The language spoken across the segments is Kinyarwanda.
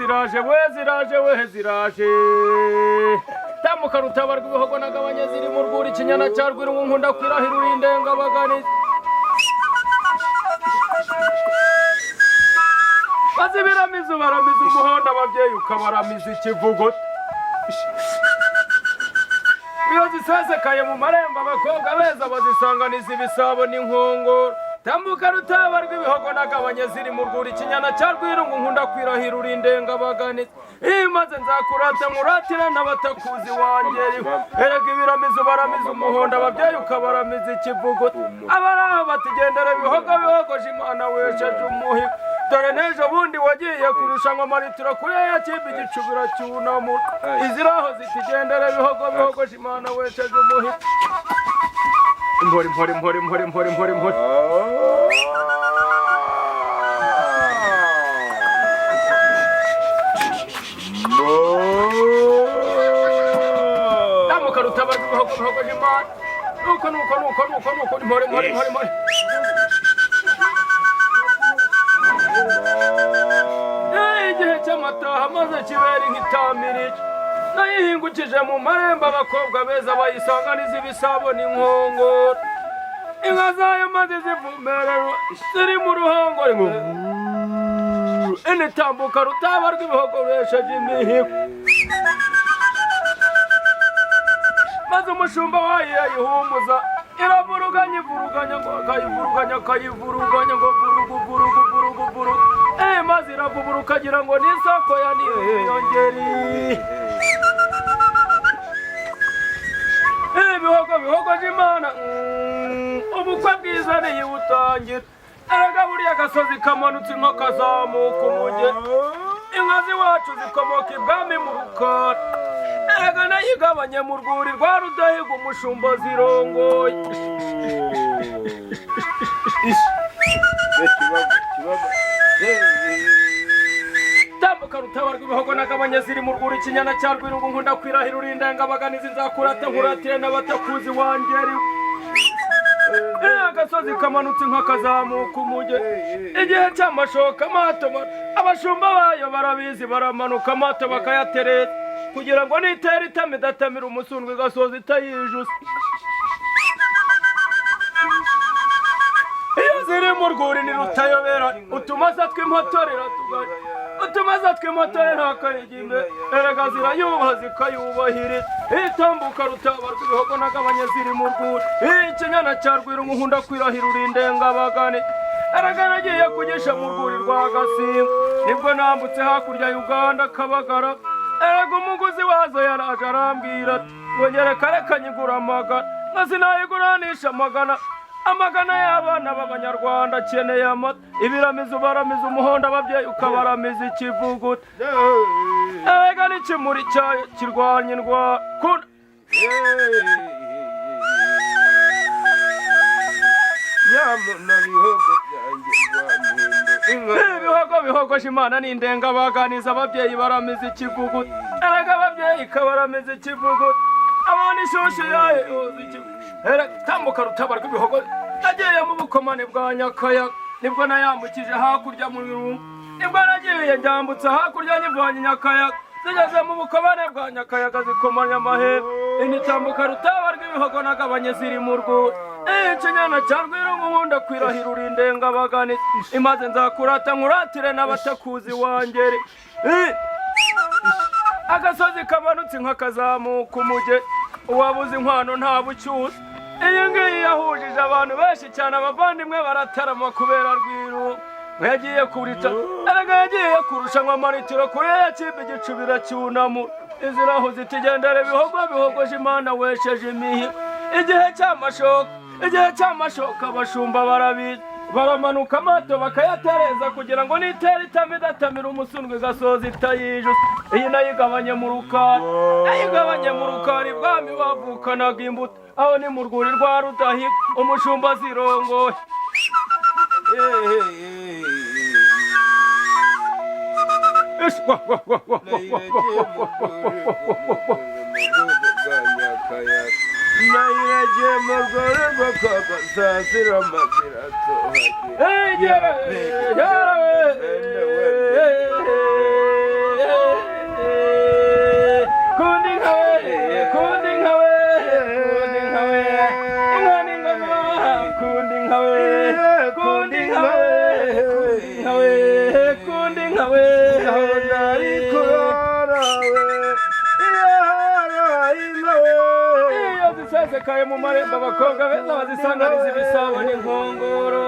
Ziraje we, ziraje we, ziraje. Tambuka rutaba rw'ibihogo nagabanye ziri mu rwuri, ikinyana cya Rwirungu, nkunda kwirahira uri indengabaganizi. Maze ibiramizo baramiza umuhondo, ababyeyi ukabaramiza ikivuguto. Iyo zisesekaye mu marembo, abakobwa beza bazisanganiza ibisabo n'inkongoro. Tambuka rutaba rw'ibihogo nagabanye ziri mu rwuri, ikinyana cya Rwirungu, nkunda kwirahira uri indengabaganizi. Maze nzakurata nkuratire n'abatakuzi wangeriho. Erega ibiramizo baramiza umuhondo, ababyeyi ukabaramiza ikivuguto. Abari aho batigendera bihogo bihogoje Imana wesheje umuhigo. Dore n'ejo bundi wagiye kurushanwa amaritiro kuri ya kipe, igicubira cyunamura. Iziraho zitigendera bihogo bihogoje Imana wesheje umuhigo. Impore, impore, impore, impore, impore, impore, impore. Tambuka rutaba rw'ibihogo bihogoje Imana. Nuko nuko nuko nuko nuko, impore, impore, impore, impore. Igihe cy'amataha maze kibera inkitamiriye, nayihingukije mu marembo, abakobwa beza bayisanganiza ibisabo n'inkongoro. Inka zayo maze zivumererwa ziri mu ruhongore ngo initambuka rutaba rw'ibihogo ruhesheje imihigo. Maze umushumba wayo yayihumuza, iravuruganya, ivuruganya ngo akayivuruganya, akayivuruganya ngo vurugu vurugu vurugu vurugu. Maze iravubura ukagira ngo ni isoko ya niyongeri. Ibihogo bihogoje Imana, ubukwe bwiza niyibutangira. Erega buriya agasozi kamanutse inka kazamuka umugeni. Inka z'iwacu zikomoka ibwami mu rukari. Erega nayigabanye mu rwuri rwa Rudahiga, umushumba zirongoye. Tambuka rutaba rw'ibihogo nagabanye ziri mu rwuri, ikinyana cya Rwirungu, nkunda kwirahira uri indengabaganizi. Nzakurata nkuratire n'abatakuzi wangeri. Agasozi kamanutse inka kazamuka umuge. Igihe cy'amashoka amato abashumba bayo barabizi, baramanuka amato bakayatereza kugira ngo nitera itama idatamira umusundwe, igasoza itayijuse. Iyo ziri mu rwuri ni rutayobera. Utumasa tw'impotorera tugari, utumasa tw'imotore ntakayigimbe. Erega zirayubaha zikayubahiriza. Itambuka rutaba rw'ibihogo nagabanye ziri mu rwuri, ikinyana cya Rwirungu, nkunda kwirahira uri indengabagani. Erega nagiye kugisha mu rwuri rwa Gasimba, nibwo nambutse hakurya ya Uganda Kabagara. Erega umuguzi wazo yaraje arambwira ati ngo nyereka, reka nyigura amagana, nka sinayiguranisha amagana. Amagana y'abana b'Abanyarwanda akeneye amata. Ibiramizo baramiza umuhondo, ababyeyi ukabaramiza ikivuguto. Erega n'ikimuri cyayo kirwanya indwara. Kunda. Nyamuna bihogo byanjye rwa Muhindo inka. Ibihogo bihogoje Imana ni indengabaganiza, ababyeyi baramiza ikivuguto. Erega ababyeyi kabaramiza ikivuguto, abana ishyushyu yayo yoza ikivuguto. Erega tambuka rutaba rw'ibihogo, nagiye mu bukomane bwa Nyakayaga, nibwo nayambukije hakurya mu birungu. Nibwo nagiye njyambutse hakurya nyivanye Nyakayaga, zigeze mu bukomane bwa Nyakayaga zikomanya amahembe. Initambuka rutaba rw'ibihogo nagabanye ziri mu rwuri, ikinyana cya Rwirungu, nkunda kwirahira uri indengabagani. Imaze nzakurata nkuratire n'abatakuzi wangeri. Agasozi kamanutse inka kazamuka umuge. Uwabuze inkwano nta bucyusa. Iyi ngiyi yahujije abantu benshi cyane, abavandimwe baratarama kubera Rwiru yagiye kurica. Erega yagiye kurushanwa amaritiro kuri ya kipe, igicubira cyunamura. Iziraho zitigendera ibihogo bihogoje Imana wesheje imihigo. Igihe cy'amashoka, igihe cy'amashoka, abashumba barabizi, baramanuka amato bakayatereza kugira ngo nitera itama idatamira umusundwe, igasoza itayijuse. Iyi nayigabanye mu rukari, nayigabanye mu rukari ibwami bavukanaga imbuto. Aho ni mu rwuri rwa Rudahiga, umushumba zirongoye. Ish, wa, wa, wa, wa, wa, wa, wa, wa, wa, wa, wa, wa, wa. Nayiragiye mu rwuri rw'akagasasira amazira atohagira. Hey, yeah, yeah, Zisesekaye mu marembo, abakobwa beza bazisanganiza ibisabo n'inkongoro.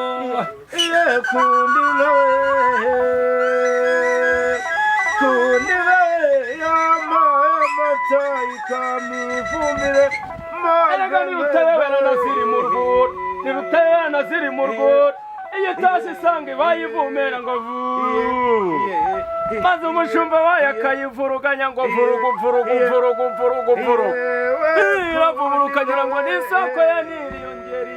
Iye, kundi nka we, kundi we, yampaye amata, ikampa ifumbire. Erega ni Rutayobera na ziri mu rwuri, ni Rutayobera na ziri mu rwuri. Iyo utashye isanga ibayivumera ngo vuu, maze umushumba wayo akayivuruganya ngo vurugu vurugu vurugu vurugu vurugu. Iravubura ukagira ngo ni isoko ya Nili iyo ngeri.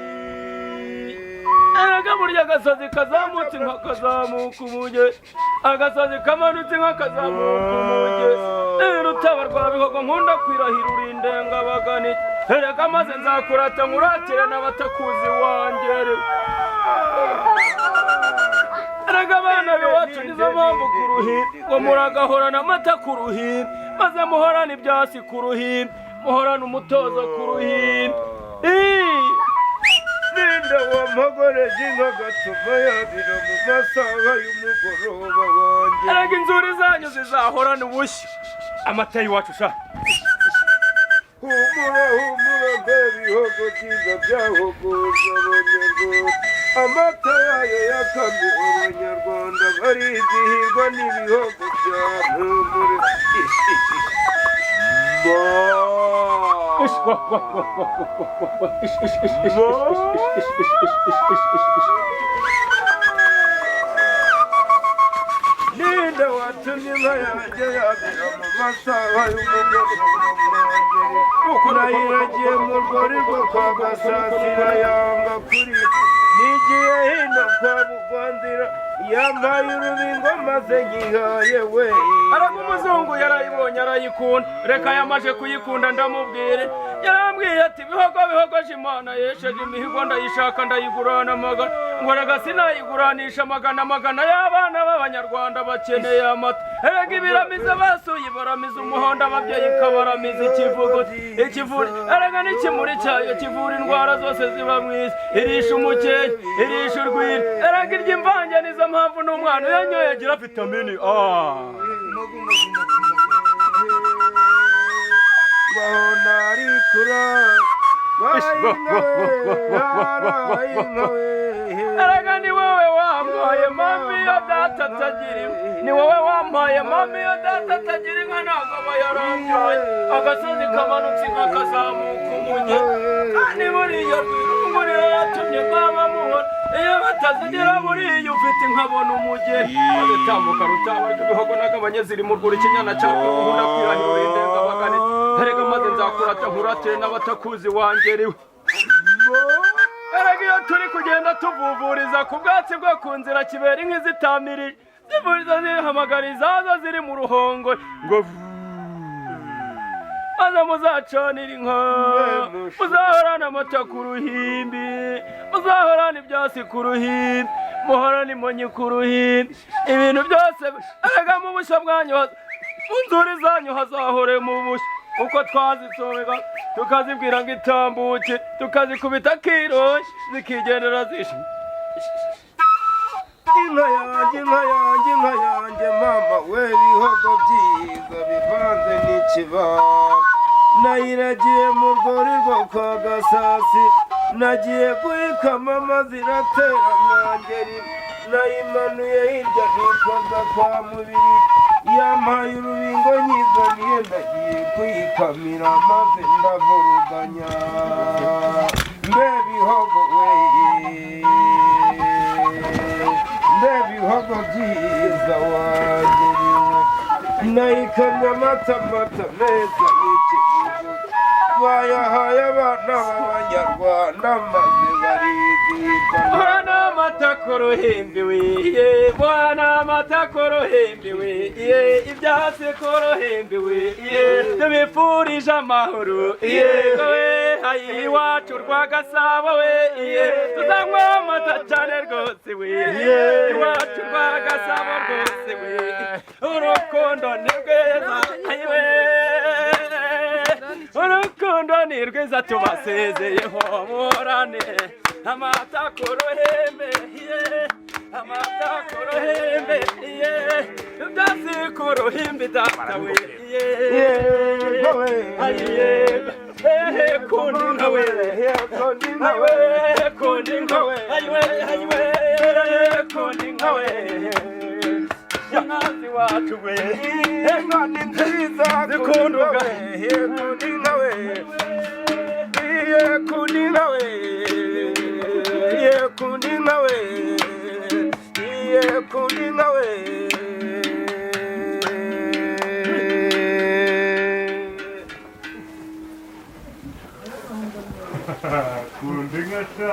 Erega burya agasozi kazamutse inka kazamuka umuge, agasozi kamanutse inka kazamuka umuge. Rutaba rwa Bihogo, nkunda kwirahira, uri indengabagani. Erega maze nzakurata nkuratire n'abatakuzi wangere. Erega abana b'iwacu, nizo mpamvu ku ruhimbi ngo muragahorana amata ku ruhimbi, maze muhorane ibyasi ku ruhimbi, muhorane umutozo ku ruhimbi. Ii! Ninde wampogoreje inka gatuma yabira mu masaha y'umugoroba wanjye? Erega inzuri zanyu zizahorana ubushyo, amata y'iwacu sha. Humura, humura, mbe bihogo byiza byahogoza Abanyarwanda, amata yayo yakamiwe Abanyarwanda barizihirwa n'ibihogo bya Mpumure. Ish, wa, wa, wa, wa, wa, wa, wa, ish, ish, ish, ish, ish, ish, ish, ish, ish, ish, ish, ish. Ninde watumye inka yanjye yabira mu masaha y'umugoroba mwongere? Nayiragiye mu rwuri rwo kwa Gasasira, yanga kuri nigiye hino kwa Bugwanzira, yampaye urubingo maze nyihaye we. Araga umuzungu yarayibonye arayikunda. Reka yamaje kuyikunda ndamubwire. Yarambwiye ati: "Bihogo, bihogoje Imana yesheje imihigo, ndayishaka, ndayigurana amagana." Ngo rega sinayiguranisha amagana amagana y'abana b'Abanyarwanda bakeneye amata. Erega ibiramiza basuye ibaramiza umuhondo, ababyeyi ikabaramiza ikivuguto ikivuri. Erega n'ikimuri cyayo kivura indwara zose ziba mu isi. Irisha umukenke, irisha urwiri, erega irya imvange. Nizo mpamvu n'umwana uyanyoye agira vitamini A. Baho narikura. Erega ni wowe wampaye mami iyo data atagira inka, ni wowe wampaye mami iyo data atagira inka, ntabwo aba yarambyaye. Agasozi kamanutse inka kazamuka umuge, kandi buriya rwirungurira yatumye mama mubona. Iyo batazigira, buriya ufite inka abona umugeni. Maze tambuka Rutaba rw'ibihogo n'agabanye ziri mu rwuri, ikinyana cyarwo nkunda kwirahira, uri indengabagani. Erega maze nzakurata nkuratire n'abatakuzi wangeriwe. Erega iyo turi kugenda tuvuvuriza ku bwatsi bwo ku nzira, kibera inka izitamirije zivuriza, zihamagara izaza ziri mu ruhongore ngo vuu. Maze muzacanira inka, muzahorane amata ku ruhimbi, muzahorane ibyasi ku ruhimbi, muhorane imonyi ku ruhimbi, ibintu byose. Erega mu bushyo bwanyu, mu nzuri zanyu hazahore mu bushyo, uko twazisobeka tukazibwira ngo itambuke, tukazikubita akiroshye, zikigendera zishimye. Inka yanjye, inka yanjye, inka yanjye mama we, bihogo byiza bivanze n'ikibaba, nayiragiye mu rwuri rwo kwa Gasasi, nagiye kuyikama maze iratera mwangeri. Nayimanuye hirya nikoza kwa Mubiri, yampaye urubingo nyizaniye, nagiye kuyikamira maze ndavuruganya. Mbe bihogo we, mbe bihogo byiza wangeriwe, nayikamye amata, amata meza y'ikivuguto, bayahaye abana b'Abanyarwanda maze barizihirwa. Bwana amata ku ruhimbi wiye, bwana amata ku ruhimbi wiye, ibyatsi ku ruhimbi wiye, tubifurije amahoro yego we. Hayi iwacu rwa Gasabo we, iye tuzanywa amata cyane rwose we, iwacu rwa Gasabo rwose we. Urukundo ni rwiza, ayiwe, urukundo ni rwiza. Tubasezeyeho, murane amata ku ruhembe ye, amata ku ruhembe ye, ibyatsi ku ruhimbi data we ye, ayiye, ehe, kundi nka we. Kunda inka we, Kunda inka we, ayiwe, ayiwe, kunda inka we, inka z'iwacu we. Inka ni nziza. Zikunda Kunda we, kunda inka we, iye, kunda inka we, iye, kunda inka we, iye, kunda inka we. Kunda inka sha.